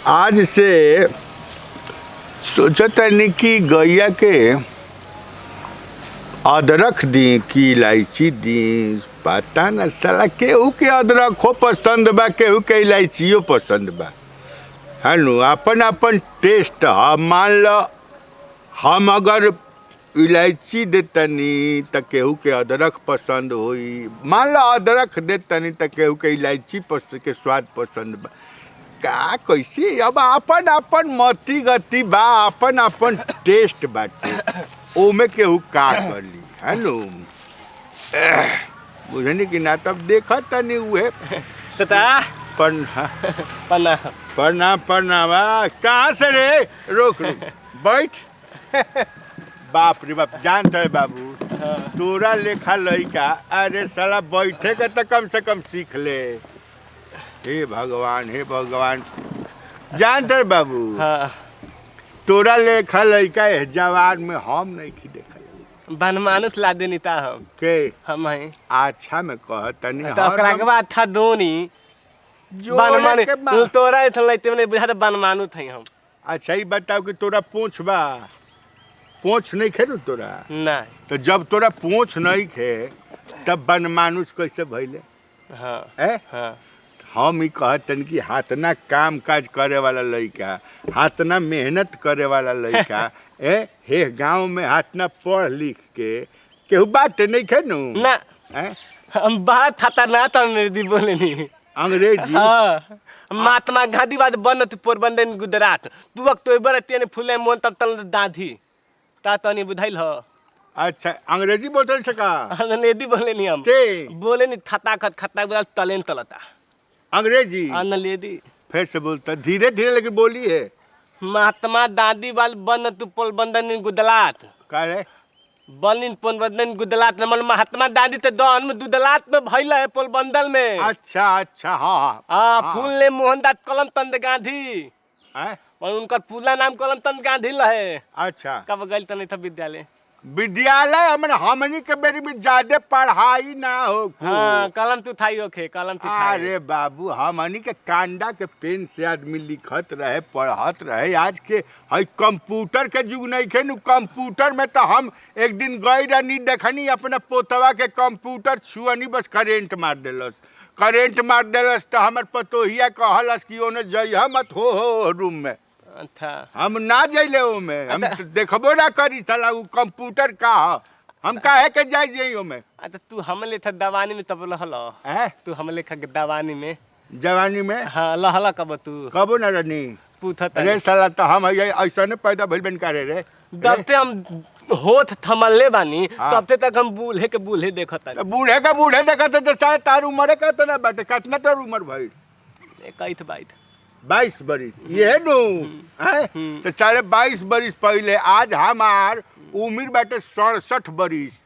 आज से सोचतनी कि गइया के अदरक दी कि इलायची दी, पता ना साला केहू के अदरको पसंद बा, केहू के इलायचियो पसंद बा। है नु, अपन अपन टेस्ट ह। मान लो हम अगर इलायची देतनी त केहू के अदरक पसंद होई, मान लो अदरक देतनी त केहू के इलायची के स्वाद पसंद बा। का कैसे अब अपन अपन मति गति बा, अपन अपन टेस्ट बाटे, ओमे केहू का कर ली। है नु, बुझनी कि ना? तब देखत तनी उहे। तता। प्रणाम। प्रणाम। प्रणाम प्रणाम। कहाँ से रे? रोक रोक, बैठ। बाप रे बाप, जानत है बाबू, तोरा लेखा लइका, अरे साला बैठे के तो कम से कम सीख ले। हे भगवान, हे भगवान, जानत है बाबू, तोरा लेखा लइका ए जवान में हम नहीं खी देखल। बनमानुत ला देनी ता हम। के? हम हैं। अच्छा में कहतनी। तो ओकरा के बाद था दोनी जोड़े के बनमानु तोरा इथन लइते में बुझा त बनमानुत हई हम। अच्छा ई बताओ कि तोरा पूछ बा? पूछ नहीं खे तोरा? ना। तो जब तोरा पूछ नहीं खे तब बनमानुष कैसे भइले? हाँ। ए? हाँ। हम ई कहतन कि हाथ ना काम काज करे वाला लइका, हाथ ना मेहनत करे वाला लइका, ए हे गांव में हाथ ना पढ़ लिख के केहू बात नहीं खे नु। ना। ए? हम बड़ा खतरनाक अंग्रेजी बोले नी। अंग्रेजी? हाँ, महात्मा गांधी बाद बनत पोरबंदर गुजरात तू वक्त तो बर तेने फूले मोन तब तल दाधी ता तनी बुझाइल ह। अच्छा, अंग्रेजी बोलते से का? अंग्रेजी बोले नी हम। ते? बोले नी खता खत खता बुझाइल तलेन तलता। अंग्रेजी? अंग्रेजी। फिर से बोलता, धीरे धीरे लेकिन बोली है। महात्मा गांधी वाल बनत पोरबंदर गुजरात। का रे? बनिन पोरबंदर गुजरात न मन महात्मा गांधी ते दहन में दुदलात में भइल है पोरबंदर में। अच्छा अच्छा, हाँ हाँ। हाँ, फूल ले मोहनदास करमचंद गांधी। हैं? और उनकर पूरा नाम करमचंद गांधी रहे। अच्छा। कब गइल त नहीं था विद्यालय? विद्यालय हमन हमनी के बेरी में ज्यादा पढ़ाई ना हो। हाँ, कलम तू थाई ओखे कलम तू थाई। अरे बाबू, हमनी के कांडा के पेन से आदमी लिखत रहे, पढ़त रहे। आज के हई कंप्यूटर के युग नहीं खे नु। कंप्यूटर में तो हम एक दिन गई रहनी, देखनी अपना पोतवा के कंप्यूटर छुअनी, बस करेंट मार देलस। करेंट मार देलस तो हमर पतोहिया कहलस कि ओने जइह मत हो रूम में। अच्छा। हम ना जइले ओमे, हम तो देखबो ना करी साला उ कंप्यूटर का ह, हम काहे के जाई जई ओमे। आ त तू हम लेखा दवानी में तब लहल। हैं? तू हम लेखा दवानी में। जवानी में? हाँ, लहल कब तू? कबो ना रहनी। पूछत। अरे साला, तो हम ऐसने पैदा भइल बन का रे रे? दबते हम होत थमले बानी। हाँ। तबते तक हम बूढ़े के बूढ़े देखत तो बूढ़े का बूढ़े देखत तो साला तार उम्र का तो ना बाटे। कितना तार उम्र भइल? 21 22। 22 बरिस ये नु हैं? तो साढ़े 22 बरिस पहले, आज हमार उम्र बाटे 67 बरिस।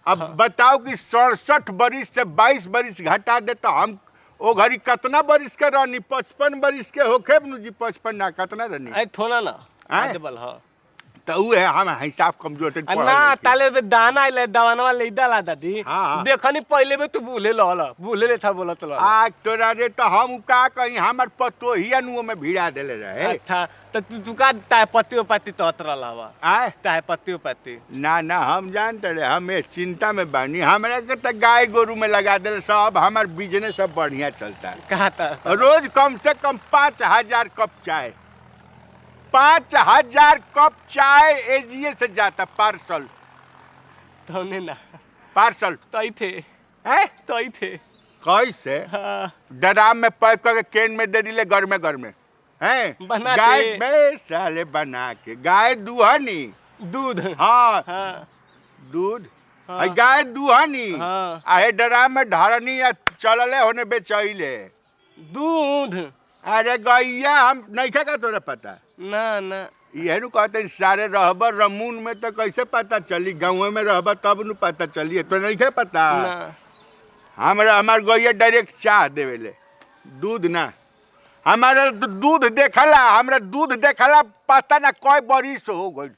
अब बताओ कि 67 बरिस से 22 बरिस घटा दे तो हम ओ घड़ी कितना बरिस के रहनी? 55 बरिस के होखे नु जी? 55 ना, कितना रहनी? अरे थोड़ा ना। आँय? आज बल ह। तो उ है, हम हिसाब कमजोर थे। आ ना ताले बे दाना आइले दवानवा ले डाला दादी। हाँ, हाँ। देखनी पहले में तू बूढ़े लहल, बूढ़े ले था बोलत लहल। आज तोरा रे तो हम का कहीं, हमार पतोहिया नु में भिड़ा देले रहे। अच्छा, त तू तू का ताय पत्ती पत्ती तोत रहल हवा? आय? ताय पत्ती पत्ती। ना ना, हम जानते रहे, हम ए चिंता में बानी। हमरा के तो गाय गोरू में लगा देले सब, हमार बिजनेस सब बढ़िया चलता है। कहा त? रोज कम से कम 5000 कप चाय, 5000 कप चाय एजिए से जाता पार्सल। तौने ना। पार्सल। तई थे। हैं? तई थे। कैसे? हाँ। डराम में पैक करके केन में दे दिले घर में, घर में हैं। बना गाय के। बे साले, बना के गाय दुहनी। दूध। हाँ। हाँ। दूध। हाँ। आ गाय दुहनी। हाँ। आ हे डराम में ढारनी आ चलले होने बेचैले। दूध। अरे गैया हम नहीं का तोरा पता? ना ना। इहे नु कहते हैं, सारे रहबर रमून में तो कैसे पता चली? गाँव में रहबर तब नु पता चली, तो नहीं पता। ना। हमरा हमार गैया डायरेक्ट चाह देवेले, दूध ना। हमारा दूध देखला, हमरा दूध देखला पता ना कय बरिस हो गइल।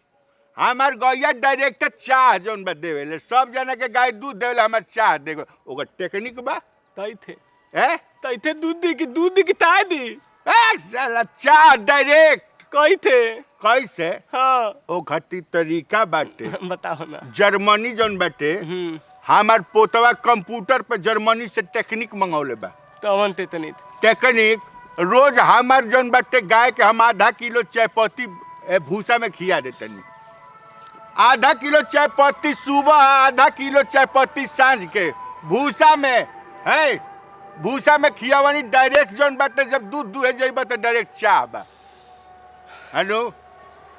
हमार गैया डायरेक्ट चाह जौन बा देवेले। सब जना के गाय दूध देवेले, हमार चाह देवे। ओकर टेक्निक बा। तई थे। ए? तई थे दूध दी कि दूध दी कि ताय दी? ए साला चाह डायरेक्ट। कही थे? कैसे? हाँ। ओ घटी तरीका बाटे। बताओ ना। जर्मनी जौन बाटे, हम्म। हमार पोतवा कंप्यूटर पर जर्मनी से टेक्निक मंगौले बा। तवन ते तनी। टेक्निक रोज हमार जौन बाटे गाय के हम आधा किलो चायपत्ती भूसा में खिया देतनी। आधा किलो चायपत्ती सुबह, आधा किलो चायपत्ती सांझ के भूसा में है, भूसा में खियावनी। डायरेक्ट जौन बाटे जब दूध दुहे जाइबा तो डायरेक्ट चाह बा। हेलो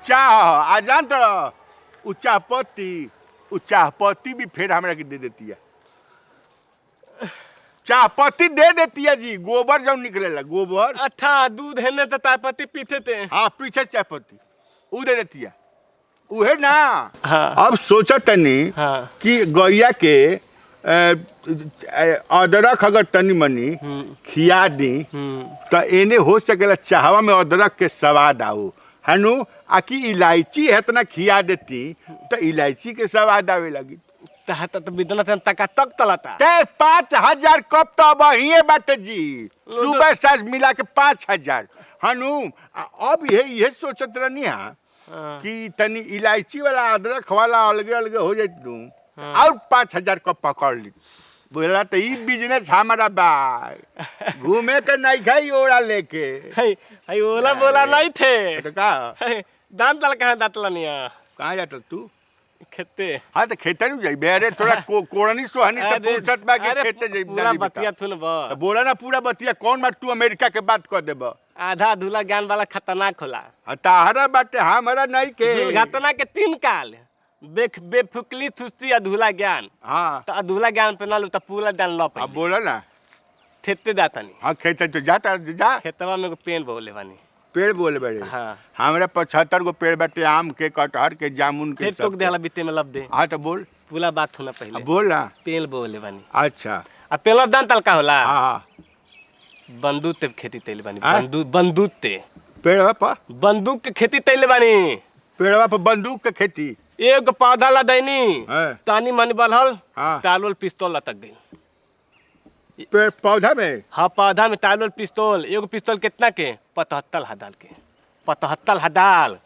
चाह आ जान तो उ चाहपत्ती, उ चाहपत्ती भी फिर हमरा के दे देती है। चाहपत्ती दे देती है जी। गोबर जब निकलेला गोबर। अच्छा दूध है ना तो तापत्ती पीते थे। हाँ पीछे चायपत्ती उ दे देती है उहे ना। हाँ। अब सोचा तनी हाँ। कि गैया के अदरक अगर तनी मनी खिया दी तो एने हो सकेला चाहवा में अदरक के स्वाद आओ हनु। आ कि इलायची इतना खिया देती तो इलायची के स्वाद आवे लगी। तहा तो बिदना तन तका तक तलता। ते 5000 कप तो अब हिए बाटे जी, सुबह साँझ मिला के 5000 हनु। अब ये ये सोचत रहनी हाँ कि तनी इलायची वाला अदरक वाला अलगे अलगे हो जात नू और 5000 कप पकड़ ली। बोला तो ई बिजनेस हमारा बा, घूमे के नहीं खाई ओड़ा लेके। है है ओला बोला नहीं थे। तो का है, दांत तल कहाँ दांत लनिया? कहाँ जाता तू? खेते। हाँ तो खेते नहीं जाइबे। अरे थोड़ा कोड़नी सोहनी से फुर्सत बा के खेते जाइबे। पूरा बतिया थुन बा। तो बोला ना पूरा बतिया कौन बात तू अमेरिका के बात कर देब। आधा अधूरा ज्ञान वाला खतरनाक होला। ताहरा बाटे हमारा नहीं के। दुर्घटना के 3 काल बेफुकली थुस्ती अधूरा ज्ञान। हाँ तो अधूरा ज्ञान पे ना लो तो पूरा ज्ञान लो। अब बोला ना खेते जाता नहीं। हाँ खेते तो जाता जा। खेतवा में एगो पेड़ बोले बानी। पेड़ बोले बड़े। हाँ। हमरा 75 गो पेड़ बाटे आम के, कटहर के, जामुन के। फिर टोक देला बीते में लब दे। हाँ तो बोल पूरा बात होना पहले। बोल ना। पेड़ बोले बानी। अच्छा आ पेड़ दान तलका होला। हाँ बंदूक ते खेती तैले बानी। बंदूक बंदूक ते पेड़वा पर बंदूक के खेती तैले बानी। पेड़वा पर बंदूक के खेती। एक पौधा ला दैनी तानी मनी बलहल तालोल पिस्तौल लटक गई पेड़ पौधा में। हाँ पौधा में तालोल पिस्तौल। एगो पिस्तौल कितना के? 75,000 के। 75,000।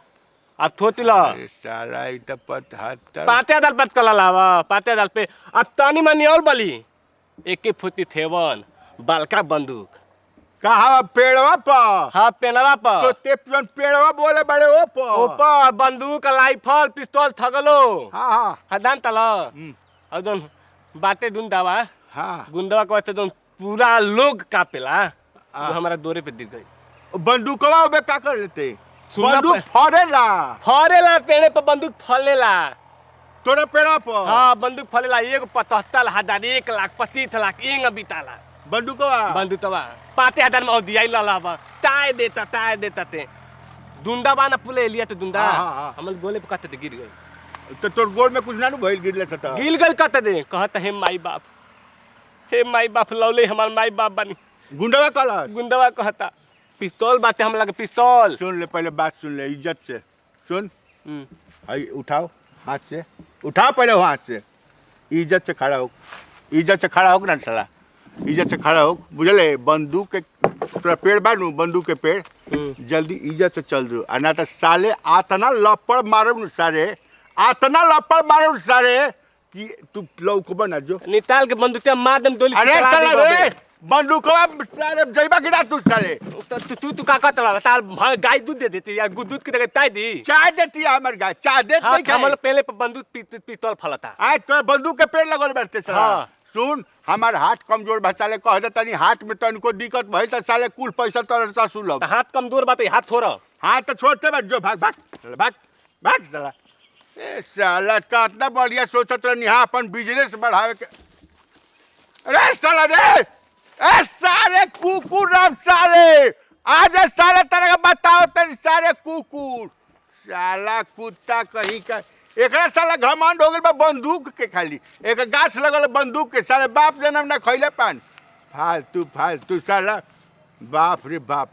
अब थोती लो साला ई त 75 5,000 पत कला लावा 5,000 पे। अब तानी मनी और बली एक फुटी थेवन बालका बंदूक। कहा पेड़वा पर? हाँ पेड़वा पर। तो ते पेड़वा बोले बड़े ओ पर। ऊपर बंदूक राइफल पिस्तौल थगलो। हाँ हाँ हदान तल और जोन बाटे दुन दावा। हाँ गुंडवा के वास्ते जोन पूरा लोग कापेला वो हमारा दोरे पे गिर गई। बंदूकवा बे का कर लेते? बंदूक फड़ेला। फड़ेला पेड़े पर बंदूक फलेला। तोरा पेड़ा पर? हाँ बंदूक फलेला। एगो 75,000 1 लाख 25 लाख एंग बिताला बंदूकवा। बंदूकवा 5,000 में और दिया लला ताय देता ताय देता ते दुंडा बाना पुले लिया तो दुंडा हमल गोले पे कहते गिर गई। तो तोर गोड़ में कुछ ना भइल? गिरले सता गिर गल कहते दे। कहत हे माई बाप, हे माई बाप लौले हमार माई बाप बनी। गुंडवा कहला? गुंडवा कहता पिस्तौल बाते हम लगे पिस्तौल। सुन ले पहले बात सुन ले इज्जत से सुन। आई उठाओ हाथ से, उठाओ पहले हाथ से। इज्जत से खड़ा हो, इज्जत से खड़ा हो ना साला, इज्जत से खड़ा हो बुझले। बंदूक के तोरा पेड़ बानू, बंदूक के पेड़ जल्दी इज्जत से चल दो आ ना तो साले आतना लपड़ मारब नु सारे, आतना लपड़ मारब सारे कि तू लौकबा ना जो निताल के बंदूकिया मार दम गोली। अरे साला रे बंदूकवा सारे जइबा कि ना तू साले? तू तू तू का कहत रहा? तार गाय दूध दे देती या दूध के जगह ताय दी चाय देती है हमर गाय चाय देत नहीं खाए। हमर पहले पर बंदूक पिस्तौल फलता। आय तोरा बंदूक के पेड़ लगल बाटे साला। सुन हमार हाथ कमजोर बा साले, कह दे तनी हाथ में तनिको दिक्कत भइल त साले कुल पैसा तोरा ससुलब। हाथ कमजोर बा त हाथ छोड़। हाथ त छोड़ते बा जो भाग भाग भाग भाग साला। ए साला कितना बढ़िया सोचत रहनी हां अपन बिजनेस बढ़ावे के। अरे साला रे, ए सारे कुकुर राम साले आज साले तरह का बताओ तनी सारे कुकुर साला कुत्ता कहीं का। एकरा साला घमंड हो गइल बा बंदूक के, खाली एक गाछ लगल बंदूक के साले बाप जनम ना खइले पान फालतू फालतू साला। बाप रे बाप।